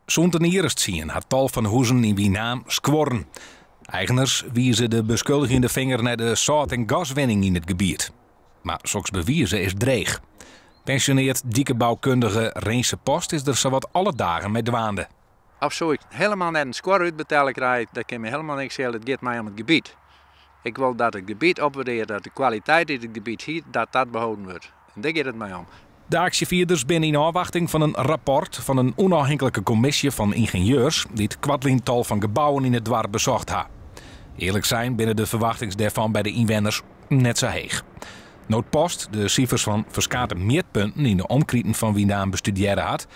Sûnt in jier as tsien ha tal fan huzen yn Winaam skuorren. Eigeners wize de beskuldigjende finger nei de sâlt- en gaswinning yn it gebiet. Mar soks bewize is dreech. Pensjoneard dikeboukundige Rinse Post is der sawat alle dagen mei dwaande. Of soe ik helemaal net in skuor útbetelle krije, dat kin my helemaal niks skele, it giet my om it gebiet. Ik wol dat it gebiet opwaardearret, dat de kwaliteit dy't it gebiet hiet, dat dat beholden wurdt. En dêr giet it my om. De aksjefierders binne yn ôfwachting fan in rapport fan in ûnôfhinklike kommisje fan yngenieurs dy't koartlyn tal fan gebouwen yn it doarp besocht ha. Earlik sein binne de ferwachtings dêrfan by de ynwenners net sa heech. No't Post de sifers fan ferskate mjitpunten yn de omkriten fan Winaam bestudearre hat,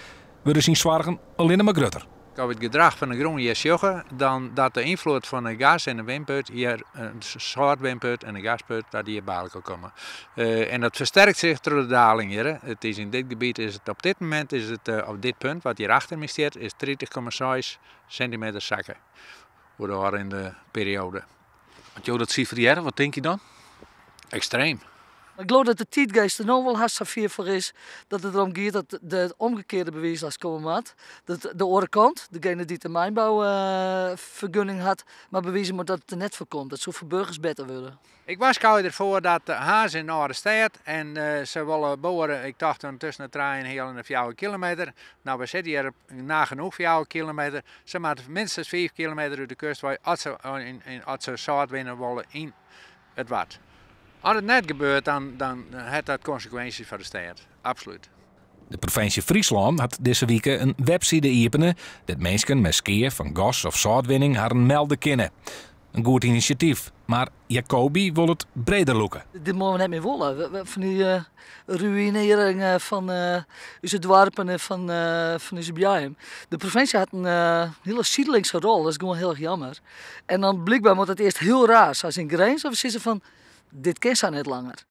wurde syn soargen allinne mar grutter. As we it gedrach fan de grûn hjir sjogge, dan dat de ynfloed fan de gas en de winput hjir, de sâltwinput en de gasput, dat dy hjir by elkoar komme. En dat fersterkt sich troch de daling hjir. It is yn dit gebiet is it op dit momint is it op dit punt wat hjir achter my stiet, is 30,6 sintimeter sakke oer de ôfrinnende perioade. As jo dat sifer hearre, wat tinke je dan? Ekstreem. Ik geloof dat de tiidgeest der no wol hast safier foar is dat it derom giet dat de omgekearde bewiislast komme moat. Dat de oare kant, degene dy't de mynboufergunning hat, mar bewize moat dat it der net foar komt. Dat soe foar burgers better wurde. Ik warskôgje derfoar dat Harns in âlde stêd en se wolle boare, ik tocht dan tusken de trije en in heal en de fjouwer kilometer. No, we sitte hjir op nagenoeg fjouwer kilometer. Se moatte minstens fiif kilometer út de kust wei as se, as se sâlt winne wolle yn it Wad. As it net gebeurt, dan, dan hat dat konsekwinsjes foar de stêd. Absolút. De provinsje Fryslân hat dizze wike in webside iepene dêr't minsken mei skea fan gas of sâltwinning harren melde kinne. In goed inisjatyf, mar Jacobi wol it breder lûke. Dit moatte we net mear wolle. Fan dy ruïnearring fan ús doarpen en fan fan ús boaiem. De provinsje hat in hiele sydelingse rol, dat is gewoan hiel erch jammer. En dan blykber moat it earst hiel raar, sa as yn Grins, of se sizze fan dit kin sa net langer.